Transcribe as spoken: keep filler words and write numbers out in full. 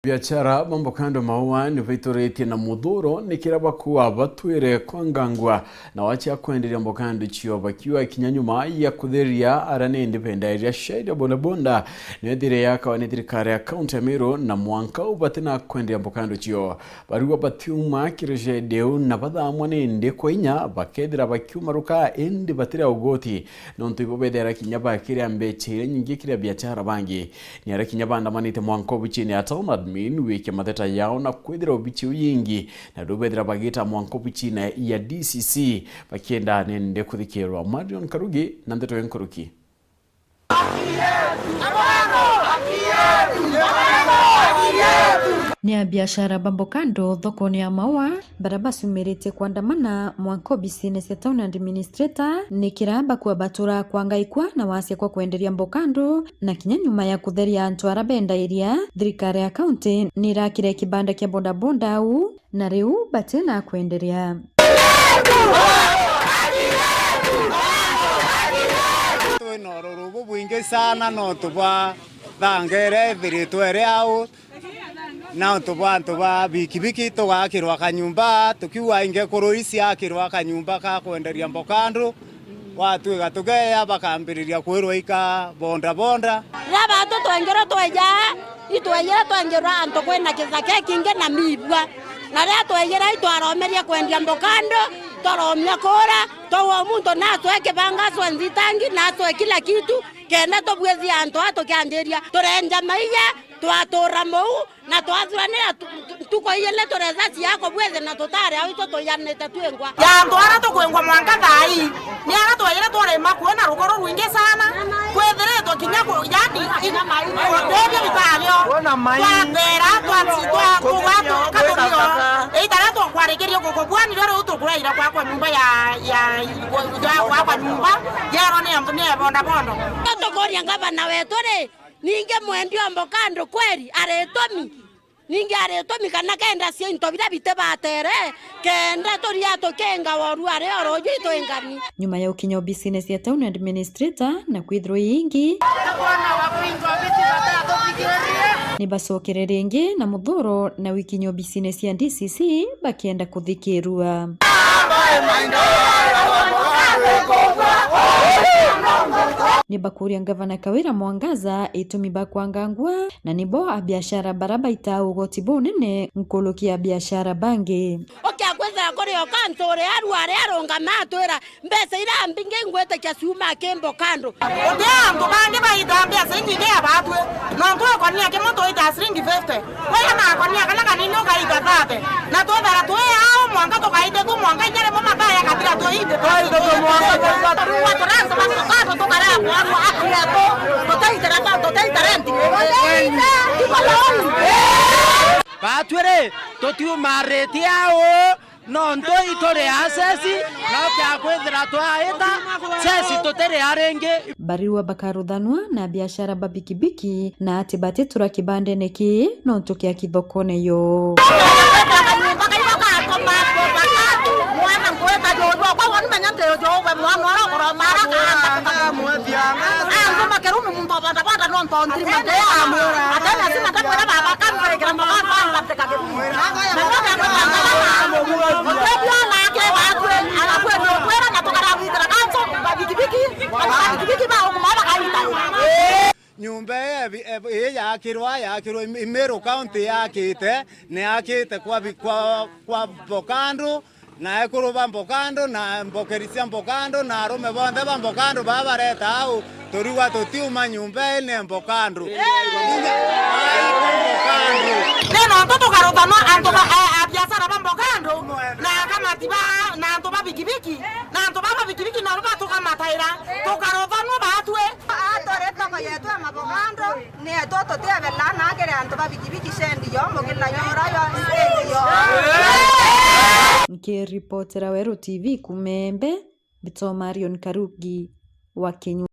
Biashara ba mbokando Maua ni baituritie na muthuro ni kira bakua batwire kwa ngangwa na wacha kwenderia mbokando cio bakiuga kinya nyuma ya kutheria ara nindi bendaeria shedi ya bodaboda ni ethire yakawa ni thirikari ya kaunti ya Meru na mwanka u batina kwenderia mbokando cio. Barua batiuma kiri shedi iu na bathamwa nindi kwa inya bakethira bakiumaruka indi batira ugoti nontu ibo bethera kinya bakiria mbecha iria nyingi kiria biashara bangi. Ni aria kinya baandamanite mwanka obichine ya town admin wikia matheta yao na kwithira obichi iu yingi, na riu bethira bagita mwanka obichine ya D C C bakienda nende kuthikirwa. Marion Karugi na ndeto ya nkuruki. Ni abiashara ba mbokando thokone ya Maua baria bacumiritie kwandamana mwanka obisine cia town administrator ni kira bakua batura kwa ngaikwa na wasia kwa kwenderia mbokando na kinya nyuma ya kutheria antu ara bendairia, thirikari ya kaunti ni irakire kibanda kia bodaboda au, na riu batina kwenderia. Twina ururu bubwingi sana nontu bwa thanga iria ithiritwe iri au, nontu bwa antu ba bikibiki tugakirwa kanyumba, tukiuga ingekuru ii ciakirwa kanyumba ka kwenderia mbokandu, gwatwika tugeya bakambiriria kwirwa ika bondabonda. Riria baatu twengirwe tweja, itwejire twengirwa antu kwina kithaka ikingi na mibua. Na riria twejire itwaromerie kwendia mbokandu, twaromia kuura, twaua muntu na acwe kibanga, acwe nzitangi, na acwe kila kitu, kenda tubwithia antu aa tukianjiria. Turenja maiya, twatura mou, na twathuranira tu-, tu-, ntuku ijiri tureja ciako bwithe na tutari au itu tuijanite twingwa. Ya antu ara tukwingwa mwanka thaa ii, ni ara twejire twarima kuona rugoro rwingi sana, kwithiritwe kinya ku-, yani, i-, ndebio bitabio. Twatera, twatsi, twakuga, tukaturio. Itara tukwarikirie gukubua, nirio riu tukuraira gwakwa nyumba ya, ya, ya gwakwa nyumba, yerwa ni, ni bodaboda. Tukuria ngavana wetu ri, ningi mwendia o mbokandu kweri ari itumi? Ningi ari itumi kana kenda cia into biria bitibatere, kenda turia tukinga woru ari oro uju itwingani. Nyuma ya ukinya obisine cia town administrator na kwithirwa ingi, ni bacokere ringi na muthuro na wikinya obisine cia D C C bakienda kuthikirua. Ni bakuria ngavana Kawira Mwangaza itumi ba kwanga ngua, na nibo abiashara bara baitaa ugoti bunene nkuruki ya biashara bangi. Ukia kwithira kuri o kantu uria aru aria arungama atwira, mbeca iria mbingi ngwitikia ciuma ki mbokandu. Uti antu bangi baita mbeca inyingi ya batwi, nontu ikonia kimwe tuita ciringi fifty. Kwaya na akonia kana kanini ukaita thate. Na twethera twi ao mwanka tukaite tu mwanka inya rimwe mathaa yakathira tuite. Twaite tu mwanka. Tukaitwa tukaitwa tukaitwa tukarekwa tukaitwa tukaitwa tukaitwa tukaitwa renti. Batwi ri, tutiumarite ao. Nontu ituri a cesi, no kia kwithira twaita cesi tutiri a ringi. Bariua bakaruthanwa na biashara ba bikibiki na ati batitura kibandene kii nontu kia kithokone yo. Nyumba ii ebi-, ebi-, ii yakirwa, yakirwa i, i Meru County yakite, ni yakite kwa bi-, kwa, kwa Mbokandu, na ekuru ba Mbokandu, na mbokeri cia Mbokandu, na arume bonthe ba Mbokandu baa bareta au, turigwa tutiuma nyumba ii ni Mbokandu. Mbokandu. Ni nontu tukaruthanwa antu ba, a, a biashara ba Mbokandu, na akamati ba, na antu ba bikibiki, na antu ba bikibiki nabo batukamataira, tukaruthanwa batwi. Atore thoko yetu ya Mabogando, ni yetu tutiebela na kiri antu ba bikibiki shendi yo, mugila yora yo, stage yo. Nkiripotera Weru T V kuuma Embe, mbitwa Marion Karugi wa Kinyu.